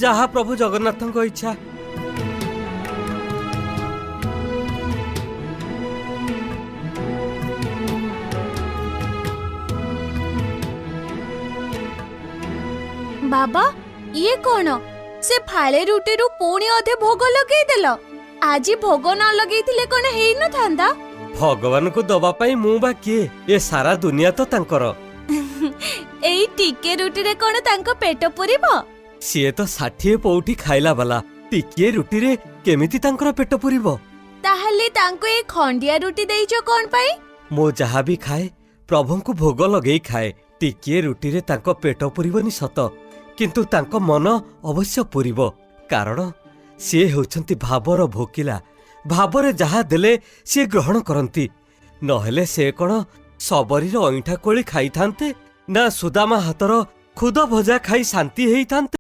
ଯାହା ପ୍ରଭୁ ଜଗନ୍ନାଥଙ୍କ ଇଚ୍ଛା। ବାବା, ଇଏ କଣ? ସେ ଫାଳେ ରୁଟିରୁ ପୁଣି ଅଧେ ଭୋଗ ଲଗେଇଦେଲ। ଆଜି ଭୋଗ ନ ଲଗେଇଥିଲେ କଣ ହେଇନଥାନ୍ତା? ଭଗବାନଙ୍କୁ ଦବା ପାଇଁ ମୁଁ ବା କିଏ? ଏ ସାରା ଦୁନିଆ ତ ତାଙ୍କର। ଏଇ ଟିକେ ରୁଟିରେ କଣ ତାଙ୍କ ପେଟ ପୁରିବ? ସିଏ ତ 60 ପଉଠି ଖାଇଲା ବାଲା, ଟିକିଏ ରୁଟିରେ କେମିତି ତାଙ୍କର ପେଟ ପୁରିବ? ତାହେଲେ ତାଙ୍କୁ ଏ ଖଣ୍ଡିଆ ରୁଟି ଦେଇଛ କଣ ପାଇଁ? ମୁଁ ଯାହା ବି ଖାଏ ପ୍ରଭୁଙ୍କୁ ଭୋଗ ଲଗେଇ ଖାଏ। ଟିକିଏ ରୁଟିରେ ତାଙ୍କ ପେଟ ପୁରିବନି ସତ, କିନ୍ତୁ ତାଙ୍କ ମନ ଅବଶ୍ୟ ପୁରିବ। କାରଣ ସିଏ ହେଉଛନ୍ତି ଭାବର ଭୋକିଲା। ଭାବରେ ଯାହା ଦେଲେ ସିଏ ଗ୍ରହଣ କରନ୍ତି। ନହେଲେ ସେ କ'ଣ ଶବରୀର ଅଇଁଠା କୋଳି ଖାଇଥାନ୍ତେ, ନା ସୁଦାମା ହାତର ଖୁଦ ଭଜା ଖାଇ ଶାନ୍ତି ହେଇଥାନ୍ତେ?